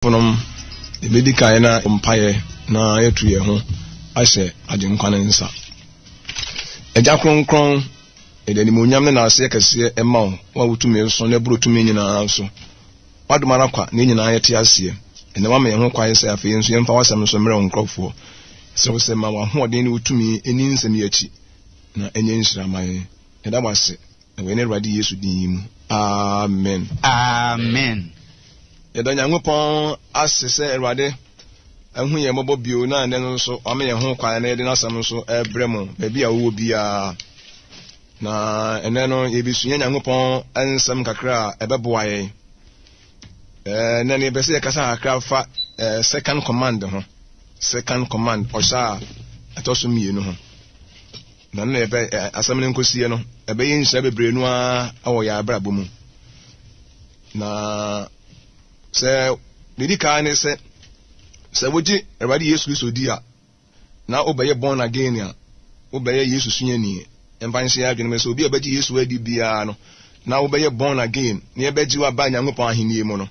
Adɔfonom, yɛbɛdi kan na mpaeɛ na yɛatu yɛn ho ahyɛ Agyenkwa no nsa. Agya Kronkron, yɛde animuonyam ne naaseɛ kɛseɛ ma wo, wo a wo tumi so na ɛboro tumi nyinaa so. W'adom ara kwa na yɛn nyinaa yɛte aseɛ. Ɛnnɛ woama yɛn ho kwan sɛ afei nso yɛmfa w'asɛm nso mmrɛ wo nkurɔfoɔ. Yɛsrɛ wo sɛ ma w'ahoɔden ne wo tumi nni nsɛm yi akyi na ɛnyɛ nhyira ma yɛn. Yɛda wo ase. Wɔ yɛn Awurade Yesu din mu, amen. Amen. Yɛda Nyankopɔn ase sɛ Awurade ahu yɛn mmɔbɔ bio na ɛnnɛ no nso wama yɛn ho kwan na yɛde n'asɛm nso rebrɛ mo baabi a wowɔ biara. Na ɛnnɛ no yɛbɛsua Nyankopɔn nsɛm kakra a ɛbɛboa yɛn. Ɛnnɛ no yɛpɛ sɛ yɛkasa kakra fa second command ho. Second command, ɔhyɛ a ɛtɔ so mmienu ho. Na no na yɛpɛ asɛm no nkɔsie no, ɛbɛyɛ nhyira bebree no ara wɔ yɛn abrabɔ mu. Na sɛ deɛ kan ne sɛ, sɛ wogye Awurade Yesu Kristo di a, na wobɛyɛ born again a, wobɛyɛ Yesu suani. Mfa nhyɛ adwene mu sɛ obi a ɔbɛgye Yesu adi biara no, na wobɛyɛ born again, na yɛbɛgye wo aba Nyankopɔn ahenni mu no,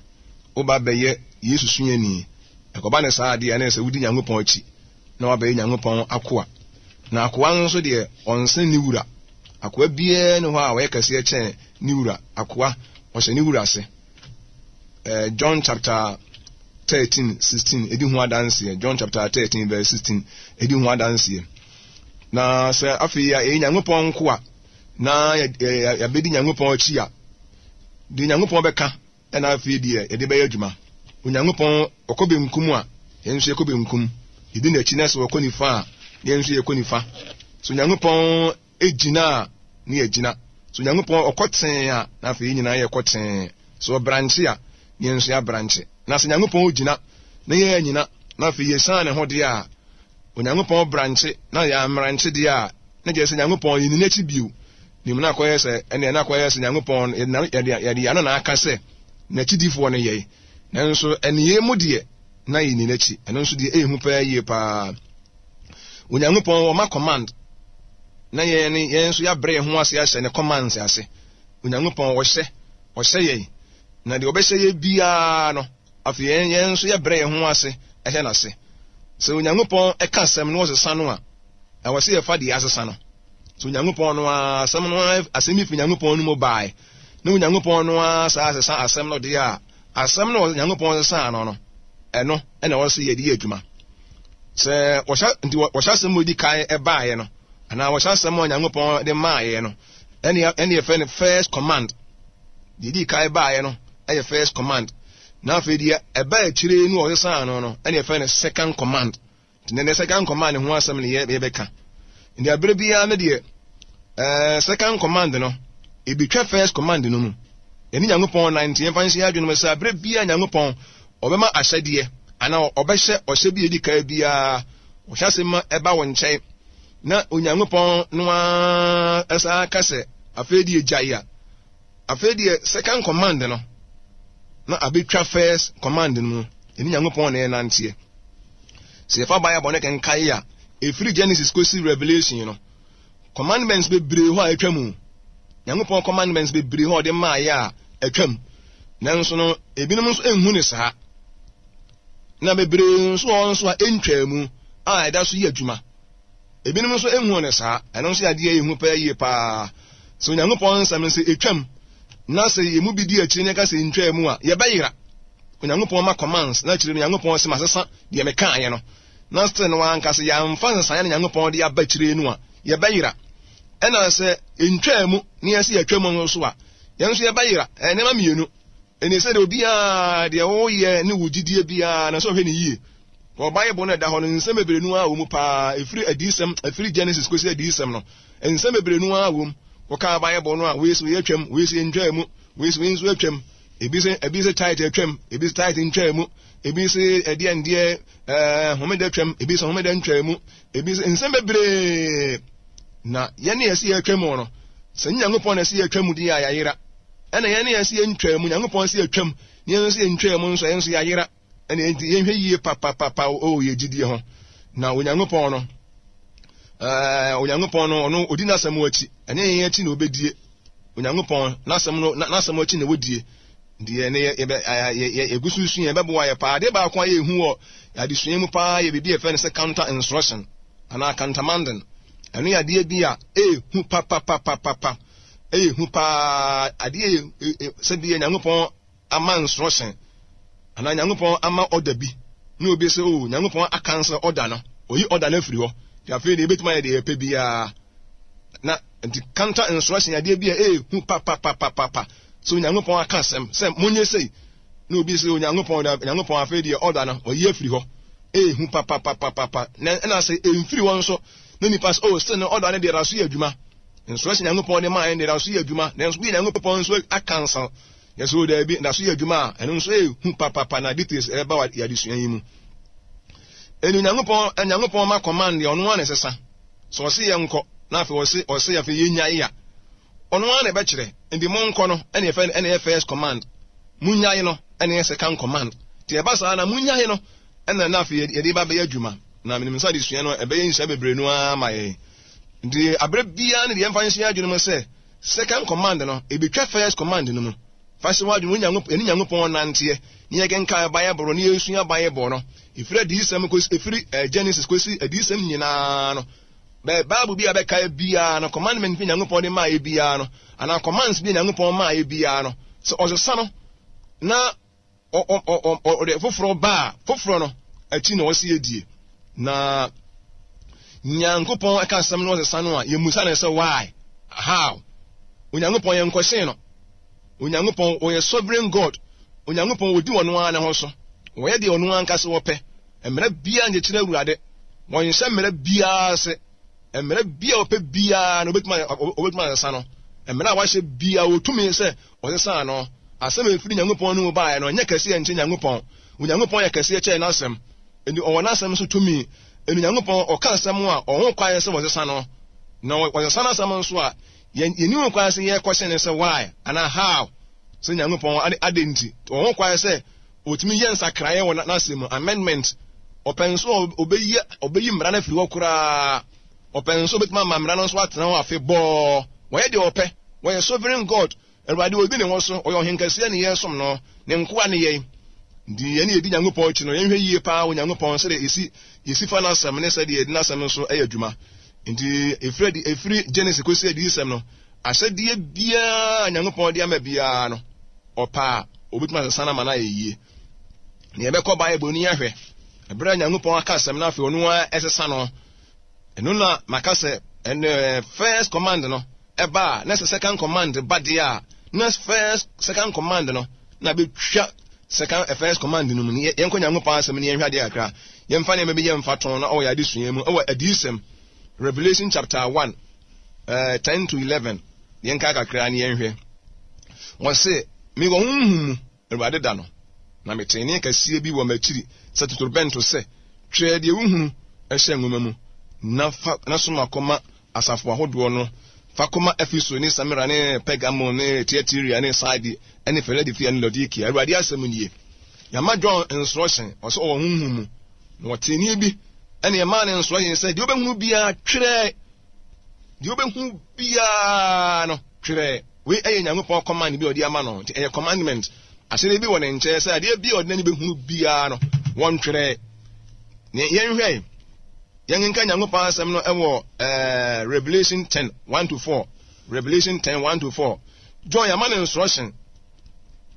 woba bɛyɛ Yesu suani. Ɛkɔba ne saa adeɛ a, na ɛsɛ wodi Nyankopɔn akyi. na wabɛyɛ Nyankopɔn akoa. Na akoa nso deɛ, ɔnsen ne wura. Akoa biara nni hɔ a ɔyɛ kɛseɛ kyɛn ne wura. Akoa, ɔhyɛ ne wura ase. Eh, John chapter 13, 16, ɛdi ho adanseɛ. John chapter 13, verse 16, ɛdi ho adanseɛ. Na sɛ afei a ɛyɛ Nyankopɔn nkoa na yɛbɛdi Nyankopɔn akyi a, deɛ Nyankopɔn bɛka Ɛna afei deɛ yɛde bɛyɛ adwuma. Onyankopɔn ɔkɔ benkum a, yɛn nso yɛkɔ benkum. Yɛdi n'akyi na sɛ ɔkɔ nifa a, na yɛn nso yɛkɔ nifa. So Onyankopɔn gyina a, na yɛgyina. So Onyankopɔn ɔkɔ tee a, na afei yɛn nyinaa yɛkɔ tee. So ɔbrankye a, na yɛn nso yɛabrankye. Na sɛ Onyankopɔn gyina na yɛn anyina, na afei yɛsan ne ho deɛ a, Onyankopɔn brankye na yɛamrankye deɛ a, na kyerɛ sɛ Nyankopɔn yɛnni n'akyi bio. Na mmom na akɔyɛ sɛ ɛnneɛ na akɔyɛ sɛ Nyankopɔn yɛde yɛde yɛn ano na aka sɛ n'akyidifoɔ no yɛe. Nanso nneyɛe mu deɛ na yɛnni n'akyi. Ɛno nso deɛ ɛyɛ hu paa yie paa. Onyankopɔn ɔma command na yɛn yɛn nso yɛabrɛ yɛn ho ase ahyɛ ne commands ase. Onyankopɔn ɔhyɛ ɔhyɛ yɛn na deɛ ɔbɛhyɛ yɛ biara no afei yɛn yɛn nso yɛbrɛ yɛn ho ase ɛhyɛ n'ase. Sɛ Onyankopɔn ɛka asɛm na ɔsesa no a, ɛwɔ sɛ yɛfa deɛ asesa no. So Onyankopɔn no ara asɛm no ara asɛm bi fi Onyankopɔn no mu bae na Onyankopɔn no ara saa sesa asɛm no deɛ a asɛm no Onyankopɔn sesaa no no ɛno ɛna ɛwɔ sɛ yɛde yɛ adwuma. Sɛ wɔhyɛ nti wɔhyɛ asɛm mu di kan ɛbaeɛ no anaa wɔhyɛ asɛm a Onyankopɔn de maaeɛ no ɛne ɛne yɛfrɛ no first command. Deɛ di kan baeɛ no ɛyɛ first command. Na afei deɛ ɛba akyire no ɔsesaa no no ɛne yɛfrɛ no second command. Nti nɛ second command ho asɛm ne yɛbɛka. Nti abere biara no deɛ eh, second command no ebitwa first command no mu. Yɛne Nyankopɔn nan nti yɛmfa nhyɛ adwene mu sɛ abere biara Nyankopɔn ɔbɛma ahyɛdeɛ anaa ɔbɛhyɛ ɔhyɛ bi edi kan biara ɔhyɛ ase ma ɛba wo nkyɛn na Onyankopɔn no ara ɛsan ka sɛ afei deɛ gyae a afei deɛ second command no na abɛtwa first command no mu. Yɛne Nyankopɔn na ɛnanteɛ. Sɛ yɛfa Bible no kenkan a, ɛfiri Genesis kɔsi Revelation no, commandments bebree hɔ a atwa mu. Nyankopɔn commandments bebree hɔ a ɔde maayɛ a atwam. Nanso no, ebinom nso nhu ne saa. Na bebree nso wɔ nso a ɛntwaa mu a ɛda so yɛ adwuma. Ebinom nso nhu ne saa. Ɛno nso yɛ adeɛ a ɛhu paa yie paa. Sɛ Onyankopɔn nsɛm no sɛ ɛtwam na sɛ yɛn mu bi di akyire na yɛka sɛ ntwaa mu a, yɛbɛyera. Onyankopɔn ma commands na akyire no Nyankopɔn se masesa deɛ mekaeɛ no na still no anka sɛ yɛamfa nsesaeɛ na Nyankopɔn de aba akyire no a yɛbɛyera ɛna sɛ ntwaa mu na yɛse yɛatwa mu nso a yɛn nso yɛbɛyera. Ɛyɛ nneɛma mmienu ɛne sɛ deɛ obiara deɛ woyɛ ne wo gyidie biara na sɛ ɔhwɛ ne yie. Wɔ Bible no ɛda hɔ no nsɛm bebree no ara wɔ mu paa ɛfiri adiyisɛm ɛfiri Genesis kɔsi adiyisɛm no nsɛm bebree no ara wɔ mu. Wɔkaa Bible no a wei so yɛatwam wei so yɛntwaa mu wei so wei nso atwam. Ebi sɛ ebi sɛ tithe atwam, ebi sɛ tithe ntwaa mu, ebi sɛ ɛdeɛ ndeɛ ɛɛ homeda atwam, ebi sɛ homeda ntwaa mu, ebi sɛ nsɛm bebree. Na yɛn ne yɛsɛ yɛatwa mu no, sɛ Nyankopɔn na ɛsɛ yɛatwa mu deɛ a yɛayera. Ɛna yɛn ne yɛsɛ yɛntwaa mu, Nyankopɔn sɛ yɛatwam, ne yɛn nso yɛntwaa mu nso yɛn nso yɛayera. Ɛna enti yɛnhwɛ yie papapapa wɔ yɛn gyidie ho. Na Onyankopɔn no, ɛɛ Onyankopɔn no ɔno odi n'asɛm akyi, ɛnyɛ yɛn akyi na obedie. Onyankopɔn n'asɛm no n'asɛm akyi na wodie. Nti yɛ ne yɛ yɛ yɛgu so sua ɛbɛboa yɛ paa. Adeɛ baako a yɛhu wɔ adesua mu paa yɛ biribi a yɛfrɛ no sɛ counter instruction anaa countermanding. Ɛno yɛ adeɛ bi a ɛhu papapapapa. Ɛyɛ hu paa. Adeɛ yɛ sɛ bi yɛ Nyankopɔn ama instruction anaa Nyankopɔn ama order bi na obi sɛ oh Nyankopɔn acancel order no, oyi order no afiri hɔ. Nti afei deɛ yɛbɛtumi ayɛ deɛ yɛpɛ biara. Na nti counter instruction adeɛ bi a ɛyɛ hu papapapapa. So Onyankopɔn aka asɛm sɛ monyɛ sei na obi sɛ Onyankopɔn da Onyankopɔn afei deɛ ɔda no ɔyi afiri hɔ. Ɛyɛ hu papapapapa. Na ɛna sɛ ɛmfiri hɔ nso na nipa sɛ oh still no ɔda no deɛ ɛda so yɛ adwuma. Instruction Nyankopɔn de maa yɛn deɛ ɛda so yɛ adwuma. Nanso bi Nyankopɔn nso aka nsa yɛ sɛ oh daabi ɛda so yɛ adwuma a ɛno nso ɛyɛ hu papapa na details ɛbɛba wɔ adesua yi mu. Ɛni Onyankopɔn Onyankopɔn ma command deɛ ɔno ara na ɛsesa. Sɛ ɔse yɛnkɔ na afei ɔse ɔse afei yɛnyae a Ɔno ara na ɛbɛkyerɛ. Nti monkɔ no ɛna yɛfɛ no ɛna ɛyɛ first command. Munyae no ɛna ɛyɛ second command. Nti ɛba saa na munyae no ɛna na afei yɛde ba bɛyɛ adwuma. Na menim sɛ adesua no ɛbɛyɛ nhyira bebree no ara ma yɛn. Nti aberɛ biara no deɛ yɛmfa nhyɛ adwene mu sɛ second command no ɛbɛtwa first command no mu. Fa hyɛ w'adwene mu, yɛne Nyankopɔn nanteɛ, ne yɛkenkan Bible ne yɛsua Bible no. Ɛfiri adiyisɛm kɔsi ɛfiri eh, Genesis kɔsi adiyisɛm nyinaa no Bɛ Bible bi a bɛkae biara no, commandment bi Nyankopɔn de maaeɛ biara no, anaa commands bi Nyankopɔn maaeɛ biara no, sɛ ɔsesa no na ɔde foforɔ ba a, foforɔ no akyi na ɔsi adie. Na Nyankopɔn ɛka asɛm no ɔsesa no a, yɛmmusa no sɛ why, how. Onyankopɔn yɛnkɔhyee no. Onyankopɔn ɔyɛ sovereign God. Onyankopɔn ɔdi ɔno ara ne ho so. Ɔyɛ deɛ ɔno ankasa ɔpɛ. Mmara biara nkyekyere Awurade. Wɔnhyɛ mmara biara ase. Mmara biara a ɔpɛ biara no, obetumi obetumi asesa no. Mmara a wahyɛ biara, ɔwɔ tumi sɛ ɔsesa ano. Asɛm a efiri Nyankopɔn no mu baeɛ no, ɛnyɛ kɛseɛ nkyɛn Nyankopɔn. Onyankopɔn yɛ kɛseɛ kyɛn n'asɛm. Enti ɔwɔ n'asɛm so tumi. Enti Nyankopɔn ɔka asɛm a, ɔwɔ ho kwan sɛ ɔsesa no. Na ɔsesa n'asɛm nso a, yɛn yɛnni ho kwan sɛ yɛkɔhyɛ no sɛ why anaa how sɛ Nyankopɔn ade adɛn nti. Ɔwɔ ho kwan sɛ Otumi yɛ nsakraeɛ wɔ n'asɛm mu, amendment. Ɔpɛ nso a ɔbɛyi ɔbɛyi mmara no afiri hɔ koraa. Ɔpɛ nso ɔbɛtumi ama mmara no nso atena hɔ afe bɔɔ. Wɔyɛ deɛ ɔpɛ. Wɔyɛ sovereign God. Awurade ɔdi ne ho so. Ɔyɛ ɔhenkɛseɛ ne yɛsom no. Ne nkoa ne yɛn. Nti yɛne yɛdi Nyankopɔn akyi no, yɛnhwɛ yie paa wɔ Nyankopɔn sɛdeɛ yɛsi yɛsi fa n'asɛm ne sɛdeɛ yɛde n'asɛm nso yɛ adwuma. Nti ɛfiri ɛfiri Genesis kɔsi adiyisɛm no, ahyɛdeɛ biara Nyankopɔn de ama biara no, ɔpɛ a, obetumi asesa no ama no ayɛ yie. Na yɛbɛkɔ Bible ni ahwɛ. Ɛberɛ a Nyankopɔn aka asɛm no afei ɔno ara ɛsesa no. Ɛno na maka sɛ ɛnɛ first command no ɛba a na sɛ second command ba deɛ a na first second command no na bɛtwa second eh, first command no mu. Yɛnkɔ Nyankopɔn asɛm no yɛnhwɛ adeɛ kakra. Yɛmfa nneɛma bi yɛ mfa tɔn na ɔwɔ yɛ adesua mu ɛwɔ adiyisɛm Revelation chapter 1 uh, 10 to 11. Yɛnka kakra ne yɛnhwɛ. Wɔse, Mewɔ honhom mu, Awurade da no, na metee nne kɛseɛ bi wɔ m'akyiri sɛ totorobɛnto sɛ, Twerɛ deɛ wohunu hyɛ nwoma mu, na fa na soma kɔma asafo ahodoɔ no, fa kɔma Efeso ne Samira ne Pergamo ne Tiatira ne Sardi ne Filadelfia ne Laodikia. Awurade asɛm nie. Yɛama John nsorɔhyen, ɔsɛ ɔwɔ honhom mu, na ɔtee nne bi, ɛne ɛmaa ne nsorɔhyen sɛ, Deɛ wobɛhunu biara, twerɛ. Deɛ wobɛhu biara no, twerɛ. Wei yɛ Nyankopɔn command bi a ɔde ama no, nti ɛyɛ commandment. Ahyɛdeɛ bi wɔ ne nkyɛn sɛ adeɛ bi a ɔde n'ani bɛhunu biara no, wɔntwerɛ. Ne yɛnhwɛ, yɛnkenka Nyankopɔn asɛm no wɔ eh, Revelation 10, 1 to 4. Revelation 10, 1 to 4. John yɛama no instruction.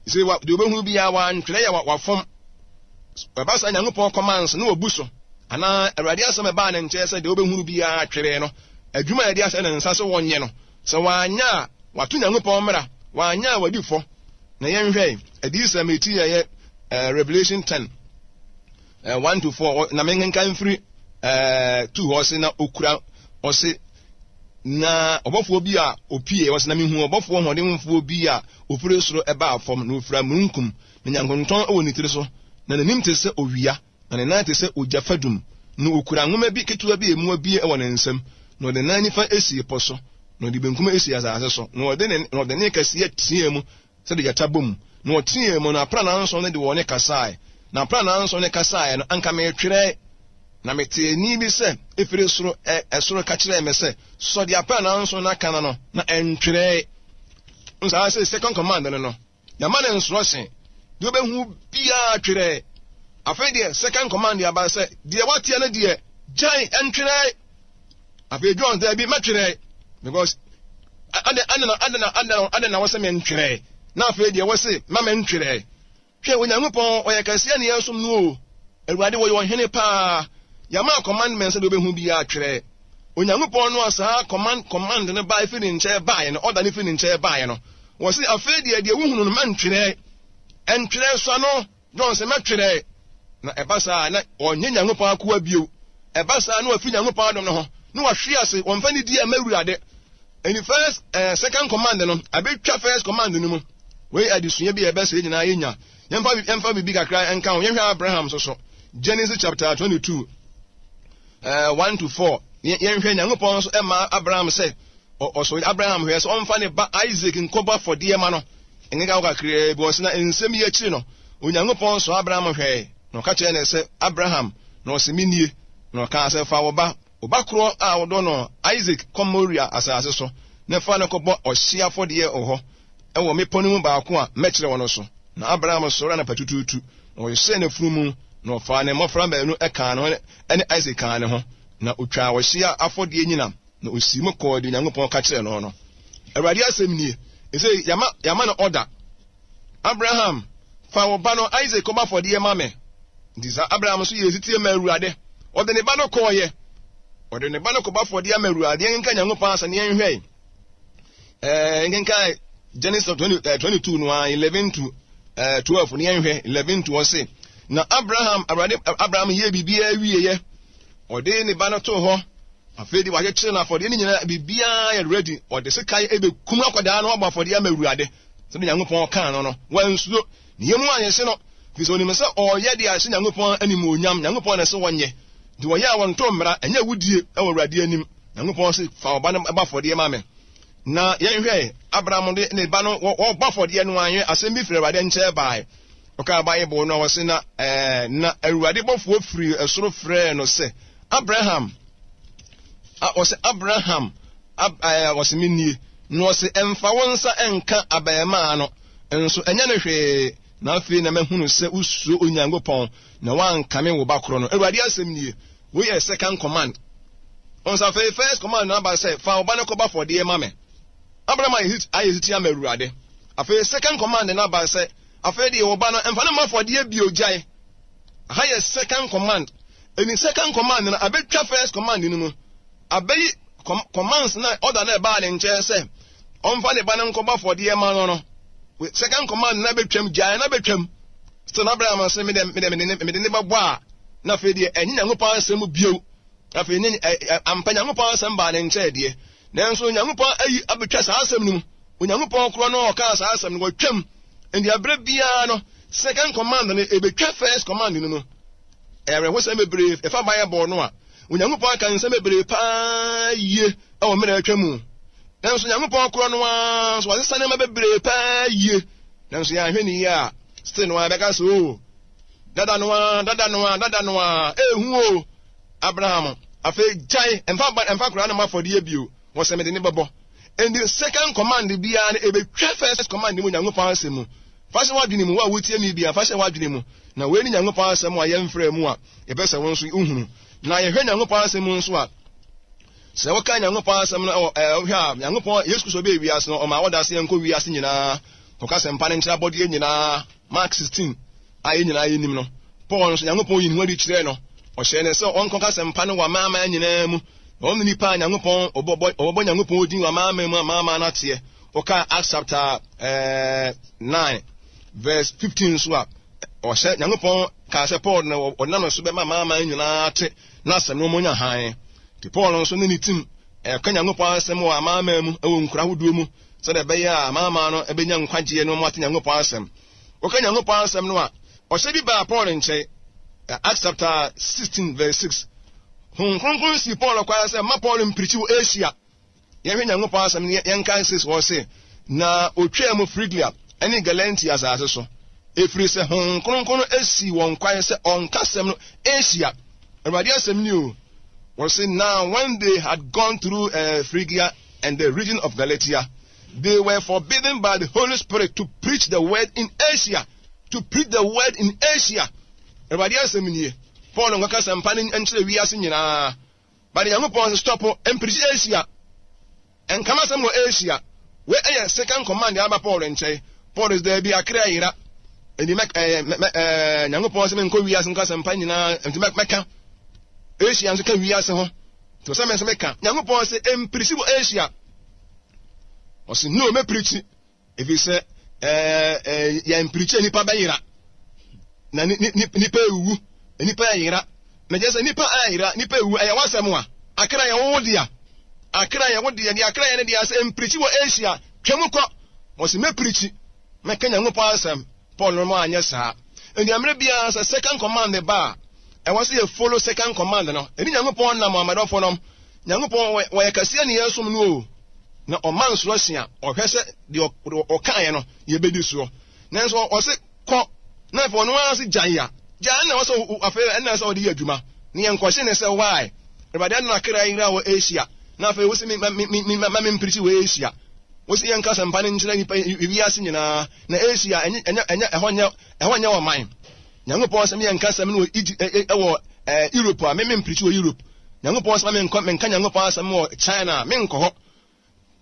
Sɛ deɛ wobɛhunu biara wantwerɛ yɛ wafom. Ɛba saa Nyankopɔn commands no wɔbu so. Anaa Awurade asɛm ɛbaa ne nkyɛn sɛ deɛ wobɛhunu biara twerɛ no. Adwuma a yɛde ahyɛ ne nsa sɛ wɔnyɛ no, Sɛ wanyɛ a, wato Nyankopɔn mmara, wanyɛ a wadi fɔ. Na yɛnhwɛ Adiyisɛm eti a ɛyɛ eh, Revelation 10, eh, 1 to 4, na menkenkan mfiri eh, 2 hɔ, ɔse na okura, ɔse na ɔbɔfoɔ bi a opie, ɔse na mehu ɔbɔfoɔ hoɔdenfoɔ bi a ofiri soro ɛbaa fam, na ofira mununkum, na nyankontɔn wɔ ne tiri so, na n'anim te sɛ owia, Na ne nan te sɛ ogya fadum, na okura nwoma bi ketewa bi a emu abue wɔ ne nsam, na ɔde ne nan nifa sii po so, na ɔde benkum sii asase so, na ɔde ne na ɔde nne kɛseɛ teɛɛ mu sɛdeɛ gyata bɔ mu, na ɔteɛɛ mu, na aprannaa nson no de wɔn nne kasae, na aprannaa nson no kasaeɛ no, anka meretwerɛ. Na metee nne bi sɛ ɛfiri soro ɛ ɛsoro ka kyerɛɛ me sɛ, Sɔ deɛ aprannaa nson no aka no ano, na ɛntwerɛe. Saa sɛ second command no no. Yɛama no instruction. Deɛ wobɛhu biara twerɛ. Afei deɛ second command aba sɛ deɛ wateɛ no deɛ gyae ntwerɛ. Afei John daabi mɛtwerɛ because adɛn adɛn adɛn adɛn adɛn na wɔsɛ mentwerɛ na afei deɛ wɔse ma mentwerɛ. Hwɛ, Onyankopɔn, ɔyɛ kɛseɛ ne yɛn som no o. Awurade, wɔyɛ ɔhene paa. Yɛama commandment sɛ deɛ wobɛhu biara twerɛ. Onyankopɔn no a saa command command no bae firi ne nkyɛn baeɛ no, order no firi ne nkyɛn baeɛ no, wɔse afei deɛ deɛ wohunu no mɛntwerɛ. Ɛntwerɛ sua no, John sɛ mɛtwerɛ. Na ɛba saa na ɔnyɛ Nyankopɔn akoa bio. Ɛba saa na wafi Nyankopɔn adom no ho, na wahwe ase, wɔmfa ne di ama Awurade. Ɛni first, eh, second command no, abɛtwa first command no mu. Wei adesua bi a ɛbɛsɛ yɛn nyinaa yɛnya. Yɛmfa yɛmfa biribi kakra nka ho. Yɛnhwɛ Abraham nso so. Genesis chapter 22, uh, 1 to 4. Yɛnhwɛ Nyankopɔn nso ɛma Abraham sɛ ɔsɔ Abraham hwɛ sɛ ɔmfa ne ba Isaac nkɔbɔ afɔdeɛ ma no. Nkeka ho kakraa bi ɔsɛ na nsɛm yi akyiri no, Onyankopɔn sɔ Abraham hwɛe na ɔka kyerɛɛ no sɛ, Abraham, na ɔse menie. Na ɔkaa sɛ, fa wo ba Wo ba korɔ a wodɔ no, Isak, kɔ Moria asase so, na fa no kɔbɔ ɔhyeɛ afɔdeɛ wɔ hɔ, wɔ mmepɔ no mu baako a mɛkyerɛ wo no so. Na Abraham sɔree anɔpatutuutu, na ɔhyehyɛɛ n'afunumu, na ɔfaa ne mmɔfra baanu kaa ne ho ne Isak kaa ne ho, na ɔtwaa ɔhyeɛ afɔdeɛ nnyina, na ɔsii mu kɔɔ deɛ Onyankopɔn ka kyerɛɛ no no. Awurade asɛm nie. Ɛsei yɛama, yɛama no ɔda. Abraham, fa wo ba no Isak kɔbɔ afɔdeɛ ma me. Nti saa Abraham nso yɛɛ setie maa Awurade. Ɔde ne ba no kɔɔeɛ. Ɔde ne ba no kɔbɔ afɔdeɛ ama Awurade. Yɛnkenka Nyankopɔn asɛm na yɛnhwɛ. Ɛɛ nkenka Genesis 20, 22 no a 11 to eh, 12 no yɛnhwɛ 11 to ɔse na Abraham Awurade Abraham yɛɛ biribiara wieɛ. Ɔde ne ba no too hɔ. Afei de wakyekyere no afɔdeɛ no nyinaa biribiara yɛ ready. Ɔde sekan ɛbɛkum akwadaa no abɔ afɔdeɛ ama Awurade. Sɛdeɛ Nyankopɔn kaa no no, wansuro. Ne yam anhyehye no, ɛfiri sɛ ɔnim sɛ ɔreyɛ deɛ ahyɛ Nyankopɔn animuonyam. Nyankopɔn na ɛsɛ wɔnyɛ. Nti wɔyɛ a wɔnto mmara, ɛnyɛ awudie wɔ Awurade anim. Nyankopɔn se, fa wo ba no bɔ afɔdeɛ ma me. Na yɛnhwɛ, Abraham de ne ba no wɔbɔ afɔdeɛ no anhwɛ, asɛm bi firi Awurade nkyɛn bae. Ɔkaa Bible no a wɔse na, ɛɛ, na Awurade bɔfoɔ firi ɛsoro frɛɛ no sɛ, Abraham, ɔse Abraham, Ab ɛɛ, ɔse, Menie. Na ɔse, Mfa wo nsa nka abarimaa no, nso ɛnyɛ no hwee, na afei na mahunu sɛ wosuro Onyankopɔn, na woankame wo ba korɔ no. Awurade asɛm nie. Wei yɛ second command. Ɔnsa afei first command no aba sɛ, fa wo ba no kɔbɔ afɔdeɛ ma me. Abraham ayɛ ayɛ siti ama Awurade. Afei second command no aba sɛ, afei deɛ wo ba no, mfa no mmɔ afɔdeɛ bio, gyae. Aha yɛ second command. Ɛni second command no abɛtwa first command no mu. Abeyi commands na order na ɛbaa ne nkyɛn sɛ ɔmfa ne ba no nkɔbɔ afɔdeɛ ma no no. Second command na bɛtwam, gyae na bɛtwam. Still na Abraham sɛ mede mede mede mede ne bɛbɔ a na afei deɛ ɛnyɛ Nyankopɔn asɛm bio. Afei ne ampa Nyankopɔn asɛm baa ne nkyɛn deɛ. Nanso Nyankopɔn ayi abɛtwa saa asɛm no mu. Onyankopɔn korɔ no ɔkaa saa asɛm no wɔtwam. Nti abere biara no second command no ɛbɛtwa first command no mu. Ɛyɛ awerɛhosɛm bebree ɛfa Bible no a Onyankopɔn aka nsɛm bebree paa yie wɔ mmerɛ atwa mu. Nanso Onyankopɔn korɔ no ara nso wasesa nneɛma bebree paa yie. Nanso yɛanhwɛ ne yie a, still no ara bɛka sɛ o, oh, dada no ara, dada no ara, dada no ara, ehu o, Abraham, afei gyae, ɛmfa ba, ɛmfa koraa no ma afɔdeɛ bio, wɔ sɛ mede ne bɛbɔ. And second command biara no, ebetwa first command mu Onyankopɔn asɛm mu. Fa hyɛ w'adwene mu, wo a wotie me biara, fa hyɛ w'adwene mu. Na wei ne Nyankopɔn asɛm a yɛmfrɛ mu a yɛpɛ sɛ wo nso wohunu. Na yɛhwɛ Nyankopɔn asɛm mu nso a, sɛ woka Nyankopɔn asɛm no wɔ ɛɛ wohwɛ a Nyankopɔn Yesu Kristo bɛɛ wiase no ɔma wɔda ase yɛnkɔ wiase nyinaa kɔka asɛmpa no nkyerɛ abɔdeɛ nyinaa Mark 16 a yɛn nyinaa yɛnim no. Paul nso Nyankopɔn yi ne ho adi kyerɛɛ no. Ɔhyɛɛ no sɛ ɔnkɔka asɛmpa no wɔ amanaman nyinaa mu. Na ɔno nipa a Nyankopɔn ɔbɔbɔ ɔbɔbɔ Nyankopɔn din wɔ amanaman mu amanaman no ateɛ. Woka Acts chapter eh, 9 verse 15 nso a ɔhyɛ Nyankopɔn kaa sɛ Paul na ɔnam no so bɛma amanaman nyinaa ate n'asɛm na wɔanya hann. Nti Paul nso ne ne tim ɛka Nyankopɔn asɛm wɔ amanaman mu wɔ nkura ahodoɔ mu sɛdeɛ ɛbɛyɛ a amanaman no bɛnya nkwagyeɛ na wɔate Nyankopɔn asɛm. Wɔka Nyankopɔn asɛm no a, ɔhyɛ bi baa Paul nkyɛn. Acts chapter 16 verse 6. Honhom Kronkron sii Paul kwan sɛ mma Paul mpirikyi wɔ Asia. Yɛnhwɛ Nyankopɔn asɛm no yɛnkan sis hɔ se, Na otwaa mu Frigia ne Galatia asase so, ɛfiri sɛ Honhom Kronkron no sii wɔn kwan sɛ ɔnka asɛm no Asia. Awurade asɛm ni o. Wɔse, Now when they had gone through uh, Phrygia and the region of Galatia, They were forbidden by the Holy Spirit to preach the word in Asia. To preach the word in Asia. Awurade asɛm nie. Paul nkɔka sɛmpa no nkyerɛ wiase nyinaa. But Nyankopɔn sɛ stop mpreach Asia. Nka m'asɛm wɔ Asia. Wei ɛyɛ second command aba Paul nkyɛn. Paul sɛ daabi akra ayera. Enti mɛ ɛɛ mɛ ɛɛ Nyankopɔn sɛ menkɔ wiase nka asɛmpa nyinaa nti mɛka. Asia nso ka wiase ho. Nti sɛ me nso meka. Nyankopɔn sɛ mpreach wɔ Asia. Ɔsɛ no mɛpreach. Ɛfiri sɛ ɛɛ yɛn mpirikyi nipa bɛyera na nipa ewuwu nipa ɛyera na kyerɛ sɛ nipa ɛyera nipa ewuwu ɛyɛ wasɛm a akra yɛ wo dea akra yɛ wo dea deɛ akra yɛ ne dea sɛ mpirikyi wɔ Asia twam kɔ wɔsi mɛpirikyi mɛka Nyankopɔn asɛm Paul no anyɛ saa. Enti mmerɛ biara sɛ second command ba a, ɛwɔ sɛ yɛ follow second command no. Ɛne Nyankopɔn nam amadɔfo nom. Nyankopɔn wɔyɛ kɛseɛ ne yɛsom no o. Na ɔma instruction a, ɔhwɛ sɛ deɛ ɔkaeɛ no yɛbɛdi soɔ. Nanso ɔse kɔ, na afei ɔno ara se gyae a, gyae na ɛwɔ sɛ afei ɛna sɛ ɔde yɛ adwuma. Ne yɛnkɔhye ne sɛ why? Awurade adom akra yera wɔ Asia, na afei wose me ma me me ma me mpirikyi wɔ Asia. Wose yɛnka asɛmpa no nkyerɛ nnipa wiase nyinaa. Na Asia ɛnyɛ ɛnyɛ ɛnyɛ ɛhɔ nyɛ ɛhɔ nyɛ ɔman. Nyankopɔn sɛ meyɛ nka asɛm no wɔ Egypt ɛ ɛwɔ ɛɛ Europe a me me mpirikyi wɔ Europe. Nyankopɔn sɛ me nkɔ menka Nyankopɔn asɛm wɔ China a menkɔ hɔ.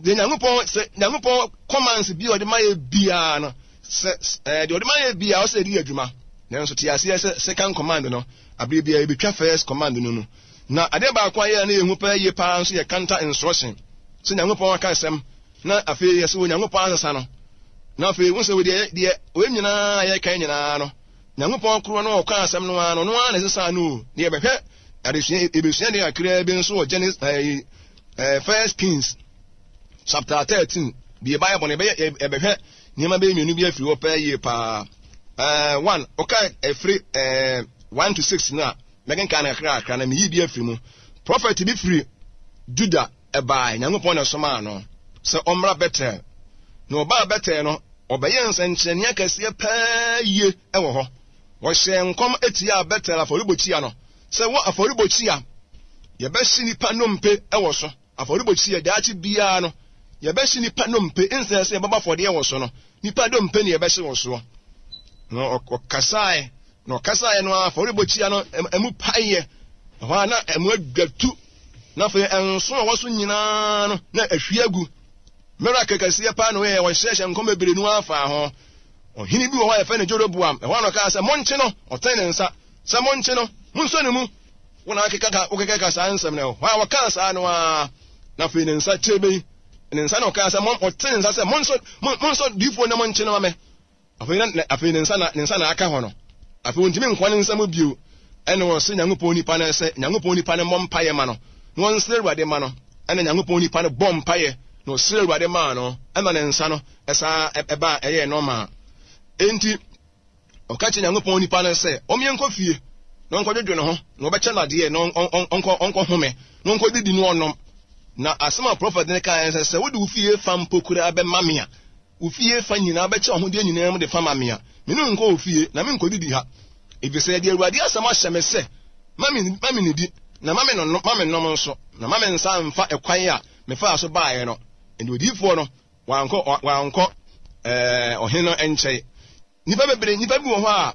Deɛ Nyankopɔn sɛ Nyankopɔn commands bi a ɔde ma yɛ biara no sɛ ɛɛ deɛ ɔde ma yɛ biara ɔsɛ yɛde yɛ adwuma. Nanso te aseɛ sɛ second command no abere biara yɛbɛtwa first command no mu. Na adeɛ baako a yɛ na yɛhu paa yie paa nso yɛ counter instruction sɛ Nyankopɔn aka asɛm na afei yɛsɛ Onyankopɔn asesa no. Na afei wo sɛ deɛ deɛ wei nyinaa a yɛka nyinaa no Nyankopɔn korɔ no ɔka asɛm no ara no ɔno ara na ɛsesa no o. Na yɛbɛhwɛ adesua yɛbɛsua deɛ kakraa bi nso wɔ Genesis ɛɛ ɛɛ First Kings chapter 13 deɛ Bible no yɛbɛyɛ yɛbɛhwɛ nneɛma bɛyɛ mmienu bi afiri hɔ pɛɛ yie paa. Ɛɛ one ɔka ɛfiri ɛɛ 1 to 6 no a mɛkenkan no kakra kakra na meyi bi afiri mu. Prophet bi firi Juda ɛbae, Nyankopɔn na ɛsomaa no sɛ ɔmmra Betel. Na ɔbaa Betel no, ɔbɛyɛɛ nsɛnkyerɛnne akɛseɛ paa yie wɔ hɔ. Wɔhyɛɛ nkɔm tiaa Betel afɔrebukyia no sɛ wɔ afɔrebukyia yɛbɛhye nnipa nnompe wɔ so. Afɔrebukyia daakye biara no yɛbɛhye nnipa nnompe nsɛ sɛ yɛbɛbɔ afɔdeɛ wɔ so no, nnipa dompe ne yɛbɛhye wɔ soɔ. Na ɔkasaeɛ, na ɔkasaeɛ no ara afɔrebukyia no ɛmu paeɛ. Ɛhɔ ara na ɛmu adwatu. Na afei nso a ɛwɔ so nyinaa no na ahwie agu. Miracle kɛseɛ paa na ɔyɛ, ɔhyɛhyɛ nkɔm bebree no ara faa ho. Ɔhene bi wɔ hɔ a yɛfrɛ no Jeroboam, ɛhɔ a na ɔkaa sɛ monkye no, ɔtɛn ne nsa sɛ monkye no, monsɔ ne mu. Wo na akeka wokeka saa nsɛm no, ɛhɔ a wɔkaa saa no ara na afei ne nsa kyerɛ ne nsa na ɔkaa sɛ ɔte ne nsa sɛ monsɔ monsɔ diifoɔ na monkye no ma me. Afei na afei ne nsa na ne nsa na aka hɔ no. Afei ontumi nkɔ ne nsa mu bio. Ɛna ɔse Nyankopɔn nipa no sɛ Nyankopɔn nipa no mmɔ mpaeɛ ma no na ɔnsrɛ Awurade ma no. Ɛna Nyankopɔn nipa no bɔ mpaeɛ na ɔsrɛ Awurade maa no ɛna ne nsa no ɛsaa ɛbaa ɛyɛɛ nɔɔma. Enti ɔka kyerɛ Nyankopɔn nipa no sɛ ɔmmyɛ nkɔ fie na ɔnkɔdwodwo ne ho na ɔbɛkyɛ no adeɛ na ɔnkɔ ɔnkɔ home na ɔnkɔdidi na ɔnom. Na asɛm a prɔfɛt no kaeɛ sɛ sɛ wode wo fie fa mpo koraa bɛma me a Wo fie fa nyinaa bɛkyɛ w'ahodeɛ nyinaa mu de fa ma me a, me ne wo nkɔ wo fie, na menkɔdidi ha. Ɛfiri sɛ yɛde Awurade asɛm ahyɛ me sɛ, ma me, ma mennidi, na ma mennom, ma mennom nso, na ma me nsa mfa ɛkwan a mefaa so baeɛ no. Enti odiyifoɔ no, wankɔ, wankɔ ɛɛ, ɔhene no nkyɛn. Nnipa bebree, nnipa bi wɔ hɔ a,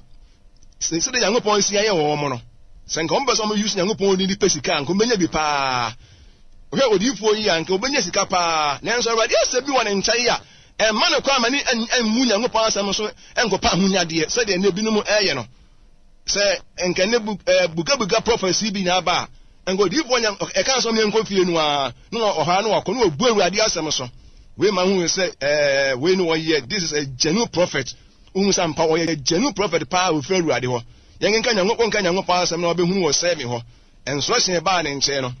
sɛdeɛ Nyankopɔn si ayɛ wɔn no, sɛ nka wɔn pɛ sɛ wɔn use Nyankopɔn din de pɛ sika a, nka wɔbɛnya bi paa. Hwɛ odiyifoɔ yi a, nka wɔbɛnya sika paa. Nanso Awurade asɛm bi wɔ ne nkyɛn a, ɛmma no kwan ma ne mmu Nyankopɔn asɛm so nkɔpa ahonyadeɛ sɛdeɛ nnɛ binom ɛyɛ no. Sɛ nka nnɛ bu, eh, bugabuga prophecy bi na aba a, nka odiyifoɔ nya, ɛka sɛ ɔmeɛ nkɔ fie no ara, na ɔhɔ a na wakɔ na wabu Awurade asɛm so. Wei ma hu sɛ eh, wei no ɔyɛ, this is a genuine prophet. Wohu sɛ ampa ɔyɛ genuine prophet paa a ofiri Awurade hɔ. Yɛnkenka Nyankopɔn nka Nyankopɔn asɛm na wabɛhunu wɔ sɛ me hɔ. Instruction ɛbaa ne nkyɛn no.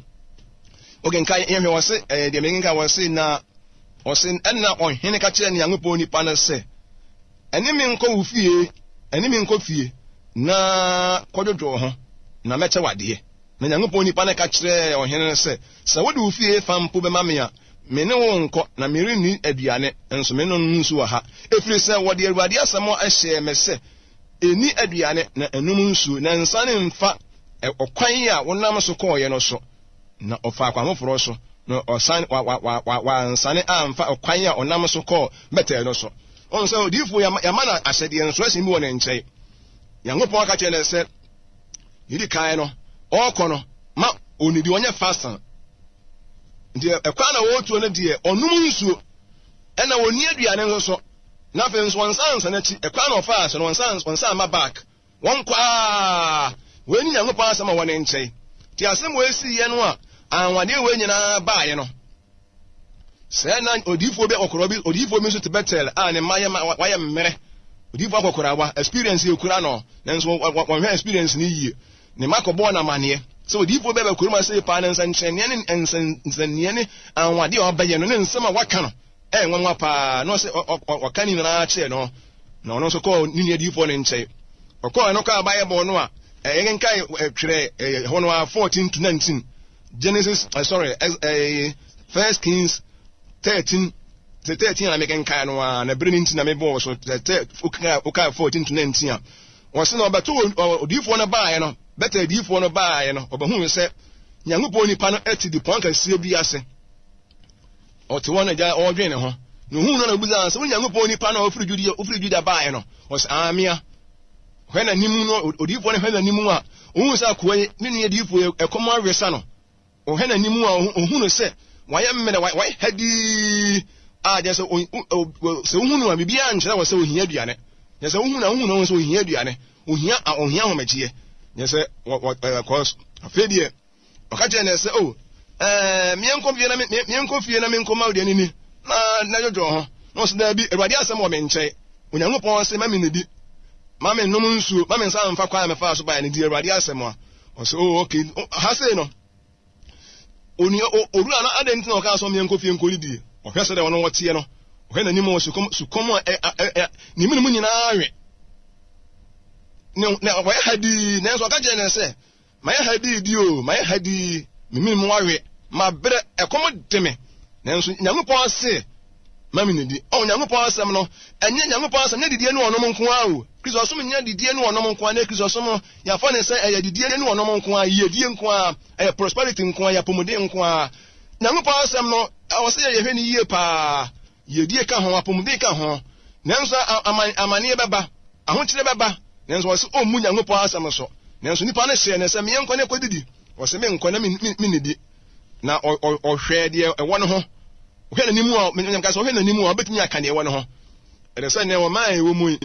Wokenka yɛhwɛ wɔ se, eh, deɛ mekenka wɔ se na ɔse ɛna ɔhene ka kyerɛ Nyankopɔn nipa no sɛ, Ɛne me nkɔ wo fie, ɛne me nkɔ fie, na kɔdwodwo wo ho, na mɛkyɛ wo adeɛ. Na Nyankopɔn nipa no ka kyerɛɛ ɔhene no sɛ, Sɛ wode wo fie fa mpo bɛma me a, me ne wo renkɔ, na merenni aduane, nso merennom nsu wɔ ha, ɛfiri sɛ wɔde Awurade asɛm hyɛɛ me sɛ, Nni aduane, na nnom nsuo, na nsane mfa ɔkwan a wonam so kɔeɛ no so. Na ɔfaa kwan foforɔ so. Na ɔsan, wa, wa, wa, wa, wansane amfa ɔkwan a ɔnam so kɔɔ Betel no so. Ɔhu sɛ odiyifoɔ yi, yɛama no ahyɛdeɛ, instruction bi wɔ ne nkyɛn. Nyankopɔn aka kyerɛ no sɛ, ne kan no, ɔrekɔ no, ma ɔnidi, ɔnyɛ fasting. Nti ɛkwan na wɔretuo no deɛ, ɔnom nsuo, ɛna ɔnni aduane nso so. Na afei nso ɔnsan nsan akyi, ɛkwan na ɔfaa so no, ɔnsan, ɔnsan ma back. Wɔnkɔ aa! Wei ne Nyankopɔn asɛm a ɛwɔ ne nkyɛn. Nti asɛm wei siiɛ no a, anwanwadeɛ wei nyinaa baeɛ no, sɛɛ na odiyifoɔ bi akɔkorɔ bi, odiyifoɔ bi nso te Bethel a ne mma yɛ wayɛ mmerɛ. Odiyifoɔ akɔkorawa, experience yɛ kura no, nanso wɔnhwɛ experience no yie. Ne mma kɔbɔɔ no amaneɛ sɛ odiyifoɔ bi aba kurom ase paa ne nsɛnkyerɛnneɛ ne nsɛnneɛ ne anwanwadeɛ a ɔbɛyɛ no ne nsɛm a waka no ɛyɛ nwanwa paa na ɔsɛ ɔka ne nyinaa kyerɛ no na ɔno nso kɔɔ ne nua diyifoɔ no nkyɛn. Ɔkɔɔ ɛno kɔ a Bible no a yɛkenkan twerɛ ɛhɔ no a 14 to 19 Genesis sorry First Kings 13 sɛ 13 a na mekenkan no a na bere no nti na mebɔɔ so wokae 14 to 19 a wɔse na ɔbɛto odiyifoɔ no baeɛ no bɛtɛ adiyifoɔ no baeɛ no ɔbɛhuu sɛ Nyankopɔn nipa no te dupɔn kɛseɛ bi ase. Ɔte hɔ na gya ɔredwen ne ho. Na ohuu no na obisaa no sɛ, Wo Nyankopɔn nipa no a ofiri Judea, ofiri Juda baeɛ no? Ɔsɛ, Aamea. Hwɛ n'anim no, odiyifoɔ no hwɛ n'anim a, ohuu sɛ akoa yi, ne nua diyifoɔ yi, ɛkɔm awesa no. Ɔhwɛ n'anim a, ohuu no sɛ wayɛ mmerɛ, wayɛ hadii, a kyerɛ sɛ, sɛ wohu no a, biribiara nkyerɛ wɔ sɛ ohia aduane. Kyerɛ sɛ wohu no a, wohu no sɛ ohia aduane, ohia, ohia ahomegyeɛ. Kyerɛ sɛ, wɔ, wɔ, kɔs, afei deɛ, Ɔka kyerɛɛ no sɛ, O, ɛɛ, meɛnkɔ fie na me, meɛnkɔ fie na menkɔma wo deɛ no ni, na na dwodwo ho. Na ɔse, Daabi, Awurade asɛm wɔ me nkyɛn. Onyankopɔn se, ma mennidi, ma mennom nsuo, ma me nsa mfa kwan a mefaa so baeɛ no, di Awurade asɛm a. Ɔse, Oh, okay, ha sei no, onua, owura no adɛn nti na ɔkaa sɛ ɔmeɛnkɔ fie nkɔdidie? Ɔhwɛ sɛdeɛ ɔno ɔteɛ no, ɔhwɛ n'anim wɔ sukɔm, sukɔm a ɛ, ɛ, ɛ, ne mene mu nyinaa we. Ne, na ɔyɛ ha dii, nanso ɔka kyerɛ no sɛ, Mayɛ ha dii di oo, mayɛ ha dii, me mene mu awe, mabrɛ, ɛkɔm de me, nanso Nyankopɔn se ma me nidi. Oh, Nyankopɔn asɛm no, ɛnyɛ Nyankopɔn asɛm, nyɛ didie ne ɔnom nko ara o. Kristosom nyɛ didie ne ɔnom nko ara, ne Kristosom no, yɛafa ne sɛ ɛyɛ didie ne ɔnom nko ara, yiedie nko ara, ɛyɛ prosperity nko ara, ɛyɛ apɔmuden nko ara. Nyankopɔn asɛm no, ɛwɔ sɛ yɛhwɛ no yie paa. Yiedie ka ho, apɔmuden ka ho, nanso aman, amaneɛ bɛba, ahokyerɛ bɛba, nanso wɔse ɔmmu Nyankopɔn asɛm so. Nanso nipa no hyɛɛ no sɛ, Meɛnkɔ na kɔdidi. Ɔse, Menkɔ na mennidi. Na ɔhwɛɛ deɛ ɛwɔ ne ho. Ɔhwɛ n'anim a, menyam ka sɛ ɔhwɛ n'anim a, ɔbɛtumi aka deɛ ɛwɔ ne ho. Ɛde sɛ nnɛ ɔman a ɛwɔ mu yi,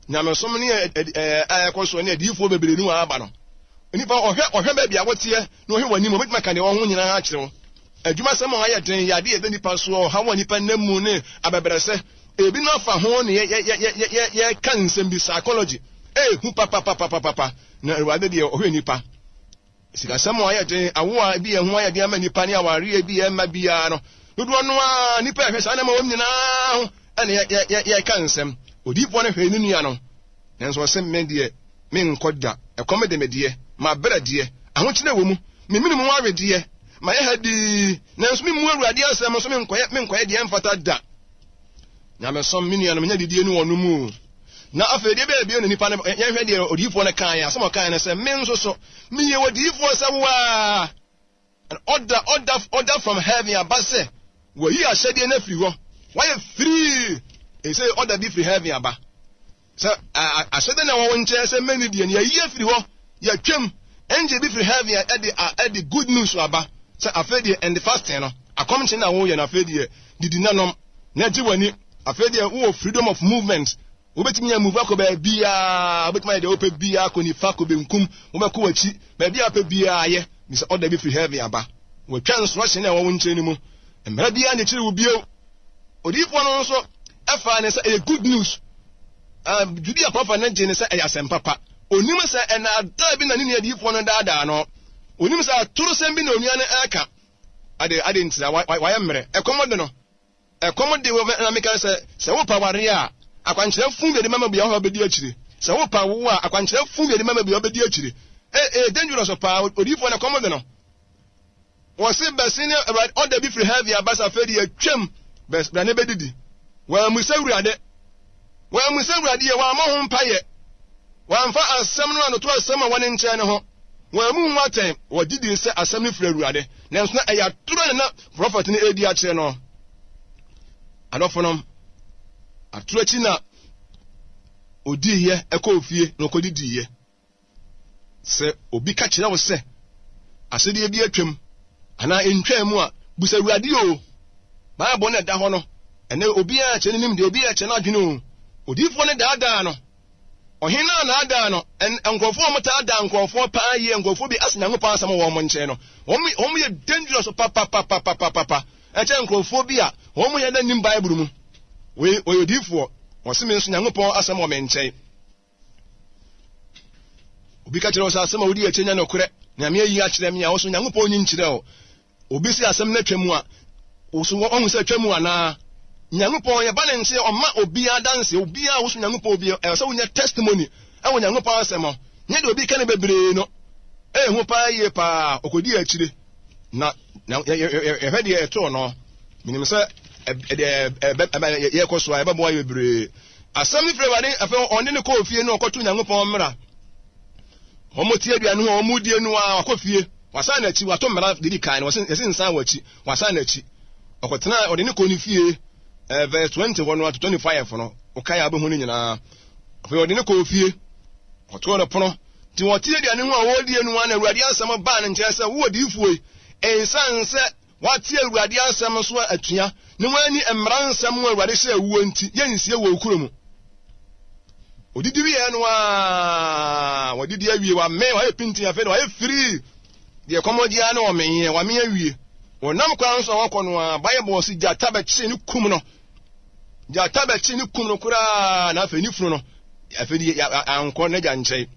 nyamesom ne a ɛkɔ soɔ ne adiyifoɔ bebree no aba no, nipa ɔhwɛ ɔhwɛ baabi a woteɛ na ɔhwɛ w'anim, ɔbɛtumi aka deɛ ɛwɔ ho nyinaa akyerɛ wo. Adwumasɛm a ayɛ den, yɛ ade a ɛda nnipa so, ɔhaw a nnipa nam mu ne abɛbrɛsɛ. Ebinom afa ho ne yɛka nsɛm bi, psychology. Ehu papapapapapa. Na Awurade deɛ ɔhwɛ nnipa. Sikasɛm a ayɛ den, awo a ebi yɛ ho ayɛ den ama nnipa ne awareɛ ebi yɛ mma biara no. Dodoɔ no ara nnipa ɛhwɛ saa nneɛma wɔn nyinaa ho ɛna yɛka nsɛm. Odiyifoɔ no hwɛ ne nua no, nanso ɔse me deɛ menkɔ da, ɛkɔm de me deɛ, mabrɛ deɛ, ahokyerɛ wɔ mu, me mene mu awe deɛ, mayɛ ha dii, nanso memmu Awurade asɛm so menkɔyɛ menkɔyɛ deɛ ɛmfata da. Nyamesom, me nuanom, nyɛ didie ne wɔn mu. Na afei deɛ bɛyɛ bio na nipa no, yɛnhwɛ deɛ odiyifoɔ no kaeɛ, asɛm a ɔkaeɛ no sɛ, me nso so, meyɛ odiyifoɔ sɛ wo ara. An order, order, order from heaven aba sɛ wɔayi ahyɛdeɛ no afiri hɔ. Wɔayɛ free. Ɛsɛ order bi firi heaven aba. Sɛ ahyɛdeɛ na ɛwɔ wo nkyɛn sɛ mɛni deɛ no yɛayi afiri hɔ. Yɛatwam. Angel bi firi heaven a ɛde ɛde good news aba sɛ afei deɛ ɛnde fasting no akɔmkye na woyɛ no afei deɛ didi na nom na gye w'ani. Afei deɛ wowɔ freedom of movement. Wobɛtumi a move akɔ baabiara, wobɛtumi ayɛ deɛ wopɛ biara, kɔ nifa, kɔ benkum, wobɛkɔ w'akyi, baabi a wopɛ biara yɛ, ne sɛ ɔda bi firi heaven aba. Wɔatwa nsorɔhye no a ɛwɔ wo nkyɛn no mu. Mmara biara nkyere wo bio. Odiyifoɔ no nso ɛfaa ne sɛ ɛyɛ good news. Uh, Judea prɔfɛt no gye ne sɛ ɛyɛ asɛm papa. Onim sɛ ɛnaadaa bi na ne nua adiyifoɔ no daadaa no. Onim sɛ atorosɛm bi na onua no ɛreka. Ade, ade ntira, wayɛ mmerɛ. Ɛkɔm de no. Ɛkɔm de wo na meka sɛ, sɛ wopɛ awareɛ a, akwankyerɛ fuu bi a yɛde mama bi a wobɛdi akyire. Sɛ wopɛ awoɔ a, akwankyerɛ fuu bi a yɛde mama bi a wobɛdi akyire. Ee, ee, dangerous paa, odiyifoɔ no ɛkɔm de no. Wɔse bɛse ne Awurade, ɔda bi firi heaven aba sɛ afei de yɛtwam, bɛs, bra ne bɛdidi. Wɔammisa Awurade. Wɔammisa Awurade yɛ, wɔammɔ ho mpayɛ. Wɔamfa asɛm no anoto asɛm a ɛwɔ ne nkyɛn no ho. Wɔammu ho atɛn. Wɔgye dii sɛ asɛm no firi Awurade. Nanso na ɛyɛ atoro na na prɔfɛt no redi akyerɛ no. Adɔfonom, atoro akyi na odiiɛ ɛkɔɔ fie na ɔkɔdidiiɛ. Sɛ obi ka kyerɛ wo sɛ asɛdeɛ bi atwam anaa ɛntwaa mu a, bisa Awurade o. Bible no ɛda hɔ no, ɛnɛ obiara kyerɛ ne nimdeɛ, obiara kyerɛ n'adwene o. Odiyifoɔ no daadaa no. Ɔhene no anaadaa no. Nkurɔfoɔ a wɔtaa daa nkurɔfoɔ paa yie, nkurɔfoɔ bi ase Nyankopɔn asɛm wɔ wɔn nkyɛn no, wɔn wɔn yɛ dangerous papapapapapa. Ɛkyɛ nkurɔfoɔ bi a wɔn yɛ dɛ nim Bible mu. Wei ɔyɛ odiyifoɔ, ɔse me nso Nyankopɔn asɛm wɔ me nkyɛn. Obi ka kyerɛ wo sɛ asɛm a wodi akyi nyɛ nokorɛ, Nyame ayi akyerɛ me a, wo so Nyankopɔn nyi nkyerɛ wo. Obi se asɛm no atwa mu a, wo so wahu sɛ atwa mu anaa? Nyankopɔn, yɛba ne nkyɛn, ɔma obiara adanse, obiara a wo so Nyankopɔn obi, ɛwɔ sɛ wonya testimony ɛwɔ Nyankopɔn asɛm ho. Nyɛ deɛ obi ka no bebree no, ɛyɛ hu paa yie paa, ɔkɔdi akyire. Na yɛhwɛ deɛ ɛtoo no, menim sɛ ɛdeɛ yɛkɔ so a ɛbɛboa yɛ bebree. Asɛm no firi Awurade, afei ɔne no kɔɔ fie no ɔkɔto Nyankopɔn mmara. Wɔn te aduane ho a wɔn die no a wakɔ fie. Wasan n'akyi, wato mmara de di kan no, wɔsi yɛsi nsan wɔ akyi, wasan n'akyi. Ɔkɔtena, ɔde ne kɔ ne fie, eh, verse 20 hɔ no to 25 no, ɔkae a wobɛhu no nyinaa. Afei ɔde ne kɔɔ fie, ɔtoo no pono. Nti wɔte aduane ho a wɔredie no a na Awurade asɛm baa ne nkyɛn sɛ, wo odiyifoɔ yi, ɛnsiane sɛ Woate Awurade asɛm so atua, na woanni mmara nsɛm a Awurade hyɛɛ woɔ nti, yɛnsie wɔ wo kuro mu. Odidi wieɛ no a, wadidi awie, wamee, wayɛ pintin, afei na wayɛ firii. Deɛ kɔm gye ara na ɔmeeɛ, wamee awie. Wɔnam kwan so a wɔkɔ no a, Bible se gyata bɛkyee ne kum no. Gyata bɛkyee ne kum no koraa, na afei ne funu no, afei deɛ ankɔ n'agya nkyɛn.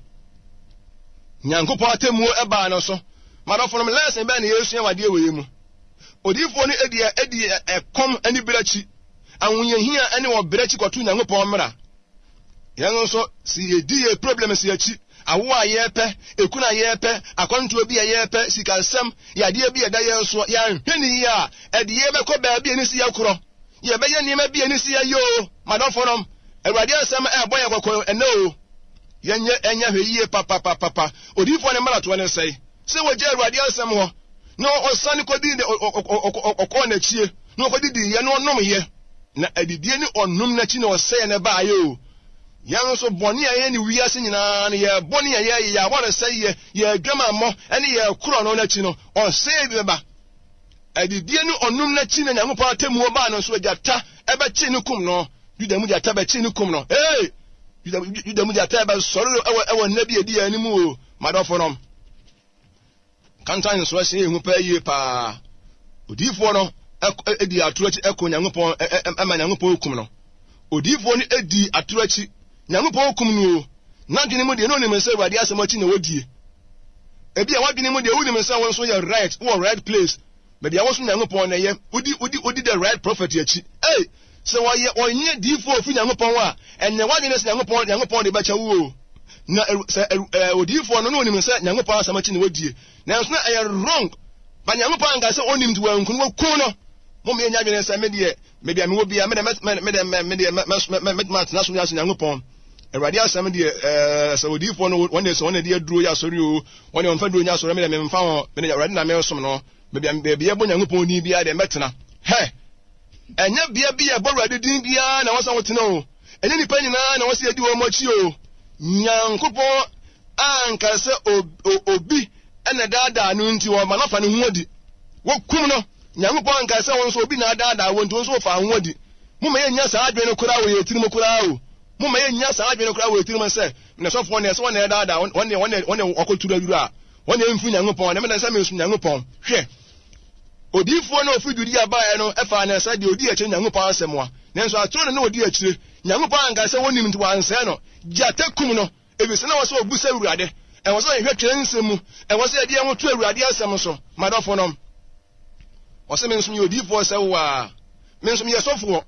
Nyankopɔn atemmuo baa no so. M'adɔfonom, lɛsen bɛn na yɛresua wɔ adeɛ wei mu? Odiyifoɔ no adi adi ɛkɔm ne berɛ akyi, ahohiahia ne ɔbrɛ akyi kɔto Nyankopɔn mmara. Yɛn nso, sɛ yɛdi yɛn problems akyi, awoɔ a yɛrepɛ, ekunu a yɛrepɛ, akwantuo bi a yɛrepɛ, sikasɛm, yadeɛ bi a ɛda yɛn soɔ, yɛanhwɛ no yie a, ɛde yɛn bɛkɔ baabi a ɛni sɛ yɛkorɔ. Yɛbɛyɛ nneɛma bi a ɛni sɛ yɛyɛ o. M'adɔfonom, Awurade asɛm ɛrebɔ yɛn kɔkɔ ɛnnɛ o. Yɛnyɛ ɛnyɛ hwɛ yie papapapapa. Odiyifoɔ no mmaratoɔ ne sɛe sɛ wɔgya Awurade asɛm hɔ na ɔsane kɔdii ne ɔkɔɔ n'akyie na ɔkɔdidiiɛ na ɔnomyɛ na adidie ne ɔnom n'akyi na ɔsɛeɛ no baeɛ o. Yɛn nso bɔne a yɛyɛ ne wiase nyinaa no yɛ bɔne a yɛyɛ yɛ awaresɛeɛ yɛ adwamammɔ ne yɛ korɔ no n'akyi no ɔsɛeɛ bi bɛba. Adidie ne ɔnom n'akyi na Nyankopɔn atemmuo baa no nso agyata ɛbɛkye no kum no. Yuda mu gyata bɛkye no kum no. Hey! Yuda, Yuda mu gyata ɛbɛsɔre ɛwɔ ɛwɔ nna bi edi yɛn anim o, madɔfo nom. Kantan nso ɛhyɛ ehu paa yie paa. Odiyifoɔ no ɛdi atoro akyi ɛkɔ Nyankopɔn ɛma Nyankopɔn kum no. Odiyifoɔ no ɛdi atoro akyi Nyankopɔn kum no o. N'adwene mu deɛ na onim sɛ Awurade asɛm akyi na wɔdie. Ebi a w'adwene mu deɛ wonim sɛ wo nso yɛ right, wɔ right place. Baabi a wosom Nyankopɔn na ɛyɛ, wodi wodi wodi the right prophet akyi. Ei! Sɛ wɔyɛ ɔnyɛ diifo a ofi Nyankopɔn hɔ a, ɛnyɛ w'adwene sɛ Nyankopɔn Nyankopɔn de bɛkyɛ wo o. Na sɛ ɛɛ odiyifoɔ no na onim sɛ Nyankopɔn asɛm akyi na wodie. Nanso na ɛyɛ wrong. Ba Nyankopɔn anka sɛ onim nti wanku no, wakum no. Mom yɛnyɛ adwene sɛ me deɛ baabi a mewɔ biara me deɛ me deɛ me deɛ mɛtumi atena so aso Nyankopɔn. Awurade asɛm deɛ ɛɛ sɛ odiyifoɔ no wɔn deɛ sɛ wɔn na ɛde aduro yɛ asɔre o, wɔn deɛ wɔmfa duro nyɛ asɔre me deɛ memfa ho, me deɛ Awurade na mesom no. Baabi a baabi yɛbɔ Nyankopɔn din biara deɛ mɛtena. Hɛ! Ɛnyɛ bea bi a ɛbɔ Awurade din biara na wɔsɛ wotena o. Ɛnyɛ nnipa nyinaa na wɔsɛ yɛdi wɔn akyi o. Nyankopɔn anka sɛ obi na daadaa no nti wɔma no afa ne ho adi. Wɔkum no. Nyankopɔn anka sɛ wɔn nso obi na adaadaa wɔn nti wɔn nso wɔfa ho adi. Momma yɛnnya saa adwene no koraa wɔ yɛn tirim koraa o. Momma yɛnnya saa adwene no koraa wɔ yɛn tirim sɛ, na sɔfoɔ no ɛsɛ wɔn na ɛdaadaa wɔn wɔn wɔn wɔkɔturu awura a wɔn na ɛmfiri Nyankopɔn na mena sɛ mensom Nyankopɔn. Hwɛ! Odiyifoɔ no a ɔfiri Judea baeɛ no faa no sɛ deɛ ɔdi akyire Nyankopɔn asɛm a, nanso atoro na na ɔdi akyire. Nyankopɔn anka sɛ wɔnnim nti wansɛe no. Gyata kum no, ɛfiri sɛ na ɛwɔ sɛ ɔbu sɛ Awurade. Ɛwɔ sɛ yɛhwɛ twerɛ nsɛm mu. Ɛwɔ sɛ yɛde yɛn ho to Awurade asɛm so. M'adɔfonom, ɔse me nso meyɛ odiyifoɔ sɛ wo a, me nso meyɛ sɔfoɔ.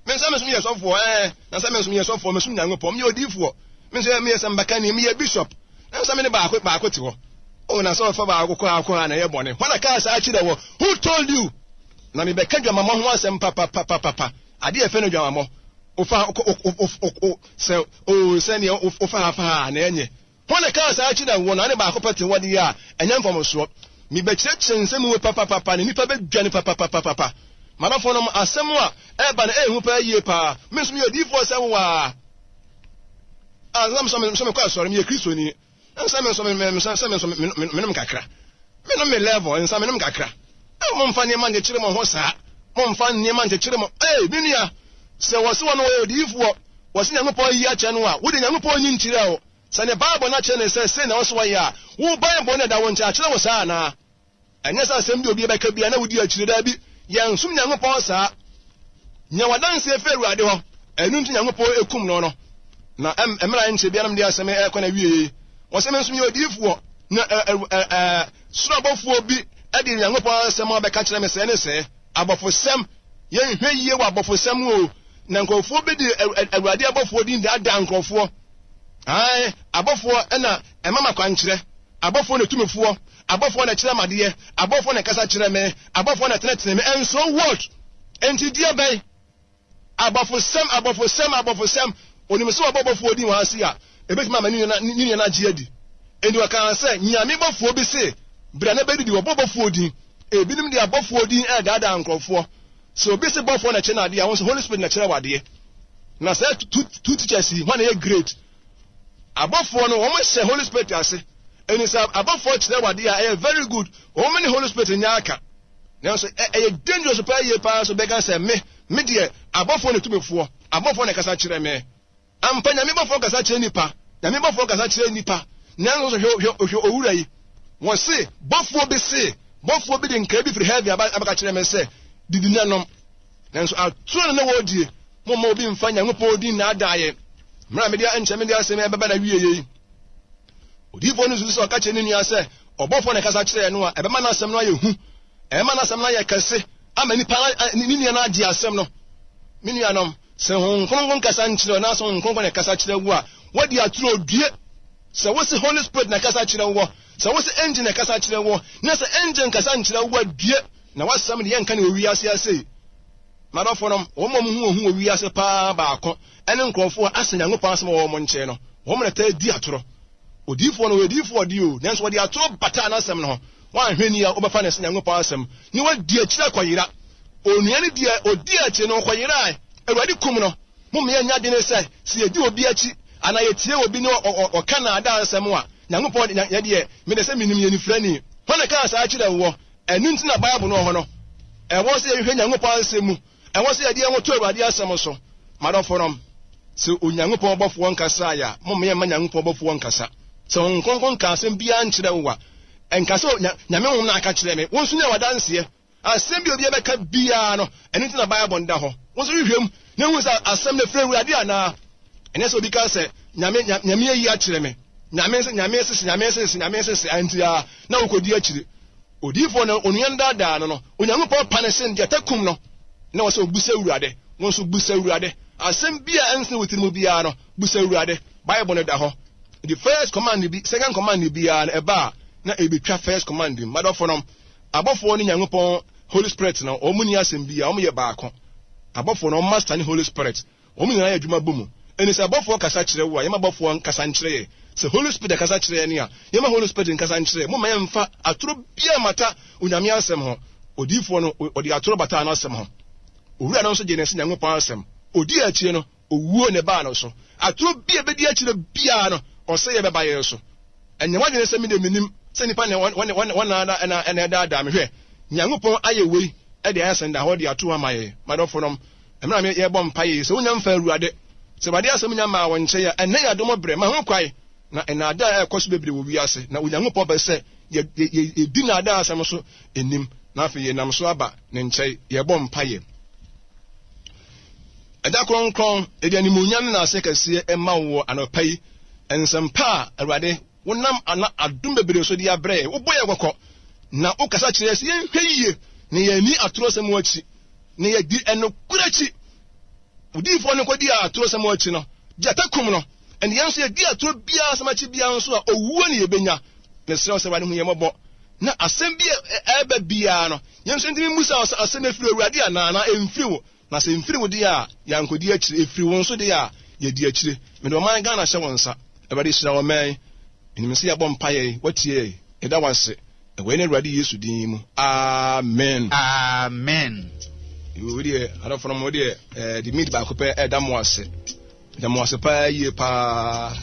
Me nso me nso meyɛ sɔfoɔ ɛɛ na sɛ me nso meyɛ sɔfoɔ mesom Nyankopɔn meyɛ odiyifoɔ me nso meyɛ sɛmbakani meyɛ bishop na sɛ me ne baako baako te hɔ o na sɛ ɔfa baako kɔ akɔ a na ɛyɛ bɔne hɔ na kaa saa kyerɛ wɔ who told you na mebɛka dwamamɔ ho asɛm papapapapa adeɛ ɛfɛ no dwamamɔ ofa sɛ o sɛdeɛ ofa ha fa ha na ɛnyɛ Hwan na ɛkaa saa kyerɛɛ wo? Na ne baako pɛ te hɔ deɛ a, ɛnyɛ mfomsoɔ. Mebɛkyerɛkyerɛ nsɛm mu papapapa na nnipa bɛdwane papapapapa. M'adɔfonom, asɛm a ɛreba no ɛyɛ hu paa yie paa. Me nso meyɛ odiyifoɔ sɛ wo ara. Ah, sɛ me nso mekɔ asɔre, meyɛ Kristoni. Nsa me nso me me sɛ me nso menom kakra. Menom me level, nsa menom kakra. Eh, momfa nneɛma nkyekyere mo ho saa. Momfa nneɛma nkyekyere mo. Ee, me nua, sɛ wɔse wɔn wɔyɛ odiyifoɔ, wɔse Nyankopɔn ayi akyerɛ no a, wo de Nyankopɔn nyi nkyerɛ wo. Sɛ ne Bible no akyerɛ no sɛ sei na ɛwɔ sɛ wɔyɛ a, wo Bible no a ɛda wo nkyɛn akyerɛ wo saa anaa? Ɛnyɛ sɛ asɛm bi a obi bɛka biara na wodi akyire. Dabi, yɛnsom Nyankopɔn saa. Nya w'adanseɛ firi Awurade hɔ. Ɛno nti Nyankopɔn ekum no no. Na mmerɛ a ɛnkyɛ biara na mede asɛm yi ɛrekɔ n'awieɛ yi, wɔsɛ me nso meyɛ odiyifoɔ, na soro abɔfoɔ bi de Nyankopɔn asɛm abɛka kyerɛ me sɛɛ ne sɛɛ. Abɔfosɛm, yɛnhwɛ yie wɔ abɔfosɛm o, na nkurɔfoɔ bi de Awurade abɔfoɔ din daadaa nkurɔfoɔ. Ae, abɔfoɔ na ɛma me akwankyerɛ, abɔfoɔ na tumifoɔ, abɔfoɔ na ɛkyerɛ me adeɛ, abɔfoɔ na ɛkasa kyerɛ me, abɔfoɔ na ɛtenetene me, and so what? Enti deɛ bɛn? Abɔfosɛm, abɔfosɛm, abɔfosɛm. Onim sɛ wɔbɔ bɔfoɔ din wɔ ha sei a, ɛbɛtumi ama ne nua no agye adi. Enti ɔkaa sɛ, Nyame bɔfoɔ bi se, bra na bɛdidi, wɔbɔ bɔfoɔ din. Ebinom de abɔfoɔ din ɛredaadaa nkurɔfoɔ. Sɛ obi se bɔfoɔ na ɛkyerɛ no adeɛ a, wo nso Holy Spirit na ɛkyerɛ wo adeɛ. Na saa two teachers yi, hwan na ɛyɛ great? Abɔfoɔ no, wɔn hyɛ Holy Spirit ase. Ɛni sɛ abɔfoɔ kyerɛ wo adeɛ a, ɛyɛ very good. Wɔn ne Holy Spirit nyɛ aka. Nanso ɛyɛ dangerous paa yie paa so bɛka sɛ me, me deɛ, abɔfoɔ ne tumifoɔ, abɔfoɔ na ɛkasa kyerɛ me. Ampa Nyame bɔfoɔ kasa kyerɛ nipa, Nyame bɔfoɔ kasa kyerɛ nipa. Nanso hwɛ, hwɛ, hwɛ owura yi. Wɔse, bɔfoɔ bi se, bɔfoɔ bi de nkra bi firi heaven aba abɛka kyerɛ me sɛ, didi na nom. Nanso atoro na na wɔredie. Momma obi mfa Nyankopɔn din nnaadaa yɛn. Mmerɛ a mede nkyɛ mede asɛm yi ɛbɛba n'awieɛ yi. Odiyifoɔ no susu sɛ ɔka kyerɛ ne nua sɛ ɔbɔfoɔ na ɛkasa kyerɛɛ no a, ɛbɛma n'asɛm no ayɛ hu, ɛbɛma n'asɛm no ayɛ kɛse ama nipa ne nua no agye asɛm no. Me nuanom, sɛ Honhom Kronkron kasa nkyerɛ wo na sɛ Honhom Kronkron na ɛkasa kyerɛ wo a, wadi atoro due. Sɛ wose Holy Spirit na ɛkasa kyerɛ wo, sɛ wose angel na ɛkasa kyerɛ wo, na sɛ angel nkasa nkyerɛ wo a, due. Na w'asɛm de yɛnka ne wɔ wiase ase. M'adɔfonom, wɔn a wɔhu wɔn ho wɔ wiase paa baako ne nkurɔfoɔ a asɛ Nyankopɔn asɛm wɔ wɔn nkyɛn no, wɔn na taa di atorɔ. Odiyifoɔ no, ɔyɛ odiyifoɔ deɛ o, nanso wɔde atorɔ bataa n'asɛm no ho. Woanhwɛ ni a, wobɛfa no sɛ Nyankopɔn asɛm, na wadi akyire akɔyera. Onua no deɛ, ɔdii akyire no, ɔkɔyerae. Awurade kum no. Momma yɛnyɛ adwene sɛ, sɛ yɛdi obi akyi, anaa yɛtie obi na ɔka naadaa nsɛm a, Nyankopɔn de, yɛn deɛ, me deɛ sɛ menim yɛ nifirani. Hwan na ɛkaa saa kyerɛɛ woɔ? Ɛno nti na Bible no wɔ hɔ no. Ɛwɔ sɛ yɛhwehwɛ Nyankopɔn asɛm mu. Ɛwɔ sɛ yɛde yɛn ho to Awurade asɛm so. M'adɔfonom, sɛ Onyankopɔn bɔfoɔ nkasaeɛ a, momma yɛmma Nyankopɔn bɔfoɔ nkasa. Sɛ Honhom Kronkron nkaa asɛm biara nkyerɛ wo a, nka sɛ, Nyame Honhom na aka kyerɛɛ me. Wo nso nya w'adanseɛ. Asɛm bi a obiara bɛka biara no, ɛno nti na Bible no da hɔ. Wo nso hwehwɛ mu na hu sɛ asɛm no ɛfiri Awurade anaa. Ɛnyɛ sɛ obi ka sɛ, Nyame, Nyame ayi akyerɛ me. Nyame se, Nyame sese, Nyame sese, Nyame sese, ɛnti a, na wokɔdi akyire. Odiyifoɔ no, onua no daadaa no no, Onyankopɔn pane sen gyata kum no. Na wɔ sɛ obusa Awurade. Wo nso busa Awurade. Asɛm bi a ɛnsene wo tirim biara no, busa Awurade. Bible no da hɔ. The first command bi, second command biara no, ɛba a, na ɛbɛtwa first command mu. Madɔfo nom, abɔfoɔ ne Nyankopɔn Holy Spirit no, wɔn ni asɛm biara, wɔn yɛ baako. Abɔfoɔ no, wɔn master ne Holy Spirit. Wɔn nyinaa yɛ adwuma bɔ mu. Enti sɛ abɔfoɔ kasa kyerɛ wo a, yɛmma abɔfoɔ nkasa nkyerɛ yɛn. Sɛ Holy Spirit kasa kyerɛ yɛn a, yɛmma Holy Spirit nkasa nkyerɛ yɛn. Momma yɛmfa atoro biara mmata Onyame asɛm ho. Odiyifoɔ no, ɔde atoro bataa n'asɛm ho. Owura no nso gyee no sɛ Nyankopɔn asɛm. Odii akyire no, owuo na ɛbaa no so. Atoro bi a ɛbɛdi akyire biara no, ɔsɛeɛ bɛba yɛn so. Ɛnyɛ w'adwene sɛ me deɛ mennim sɛ nnipa na wɔn ara na ɛdaadaa me. Hwɛ, Nyankopɔn ayɛ wei de ayɛ asɛndahɔ de ato hɔ ama yɛn. M'adɔfonom, Mmerɛ a yɛrebɔ mpaeɛ yi, sɛ wonya mfaa Awurade, sɛ Awurade asɛm nya mmaa wo nkyɛn a, ɛnnɛ yɛ adom berɛ, ma ho kwae, na nnaadaa a ɛrekɔ so bebree wɔ wiase, na Onyankopɔn pɛ sɛ yɛdi nnaadaa asɛm so nnim, na afei yɛnam so aba ne nkyɛn. Yɛrebɔ mpaeɛ. Agya Kronkron, yɛde animuonyam ne n'ase kɛseɛ ma wo wɔ anɔpa yi, nsɛmpa a Awurade wonam ana adom bebree so de abrɛ yɛn. Wobɔ yɛn kɔkɔ, na wokasa kyerɛ yɛn sɛ yɛnhwɛ yie na yɛanni atorɔsɛm akyi. Na yɛadi nokorɛ akyi. Odiyifoɔ no kɔdii atorosɛm akyi no, gyata kum no. Ɛnde yɛn nso yɛdi atoro biara asɛm akyi biara nso a, owuo na yɛbɛnya. Mesrɛ wo sɛ Awurade hu yɛn mmɔbɔ, na asɛm bi a ɛreba biara no, yɛn nso yɛntumi mmusa wo sɛ asɛm ɛfiri Awurade anaa, anaa ɛmfiri wo. Na sɛ ɛmfiri wo deɛ a, yɛankɔdi akyire, ɛfiri wo nso deɛ a, yɛdi akyire. Mede ɔman Ghana hyɛ wo nsa. Awurade hyira ɔman yi. Menim sɛ yɛabɔ mpaeɛ yi, woatie yɛn. Yɛda wo ase. Ɛwɔ yɛn Awurade Yesu din mu. Amen. Amen. Wo deɛ adɔfo no mo deɛ ɛɛ de meat baako pɛ ɛda mo ase. Da mo ase paa yie paa.